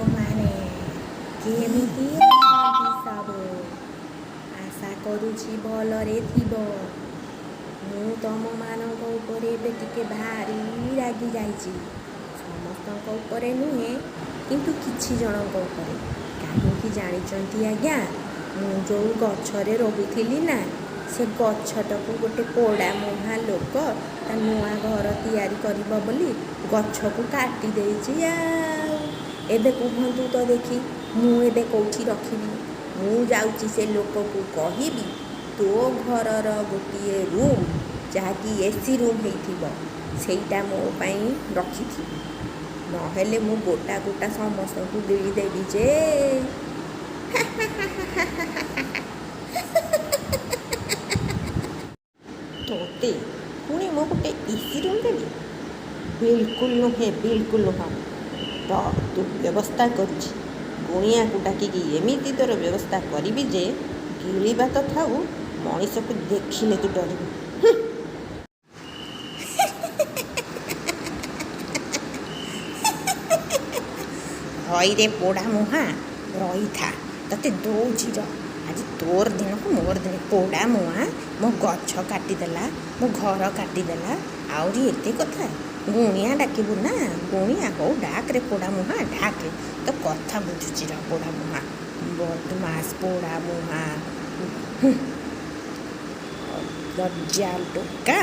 ବନ୍ଧୁମାନେ, କେମିତି ଅଛନ୍ତି ସବୁ? ଆଶା କରୁଛି ଭଲରେ ଥିବ। ମୁଁ ତମମାନଙ୍କ ଉପରେ ଏବେ ଟିକେ ଭାରି ରାଗି ଯାଇଛି। ସମସ୍ତଙ୍କ ଉପରେ ନୁହେଁ, କିନ୍ତୁ କିଛି ଜଣଙ୍କ ଉପରେ। କାହିଁକି ଜାଣିଛନ୍ତି ଆଜ୍ଞା? ମୁଁ ଯେଉଁ ଗଛରେ ରହୁଥିଲି ନା, ସେ ଗଛଟାକୁ ଗୋଟେ ପୋଡ଼ା ମୁହାଁ ଲୋକ ତା ନୂଆ ଘର ତିଆରି କରିବ ବୋଲି ଗଛକୁ କାଟି ଦେଇଛି। ଆଉ ଏବେ କୁହନ୍ତୁ ତ ଦେଖି, ମୁଁ ଏବେ କେଉଁଠି ରଖିବି? ମୁଁ ଯାଉଛି ସେ ଲୋକକୁ କହିବି, ତୋ ଘରର ଗୋଟିଏ ରୁମ୍, ଯାହାକି ଏସି ରୁମ୍ ହେଇଥିବ, ସେଇଟା ମୋ ପାଇଁ ରଖିଥିବୁ, ନହେଲେ ମୁଁ ଗୋଟା ଗୋଟା ସମସ୍ତଙ୍କୁ ଗିଳିଦେବି ଯେ। ତୋତେ ପୁଣି ମୁଁ ଗୋଟେ ଏସି ରୁମ୍ ଦେବି? ବିଲକୁଲ ନୁହେଁ, ବିଲକୁଲ ନୁହଁ। ତ ତୁ ବ୍ୟବସ୍ଥା କରୁଛି, ଗୁଣିଆକୁ ଡାକିକି ଏମିତି ତୋର ବ୍ୟବସ୍ଥା କରିବି ଯେ ଗିଳିବା ତ ଥାଉ, ମଣିଷକୁ ଦେଖିଲେ ତୁ ଡରିବୁ। ହଇରେ ପୋଡ଼ା ମୁହାଁ, ରହିଥା, ତତେ ଦଉଛି ର। ଆଜି ତୋର ଦିନକୁ ମୋର ଦିନ। ପୋଡ଼ା ମୁହାଁ ମୋ ଗଛ କାଟିଦେଲା, ମୋ ଘର କାଟିଦେଲା, ଆହୁରି ଏତେ କଥା। ଗୁଣିଆ ଡାକିବୁ ନା? ଗୁଣିଆ ହଉ, ଡାକରେ ପୋଡ଼ା ମୁହାଁ, ଡାକେ। ତ କଥା ବୁଝୁଛି ର। ପୋଡ଼ା ମୁହାଁ, ବଦମାସ ପୋଡ଼ା ମୁହାଁ, ଲଜ୍ଜା ଟୋକା।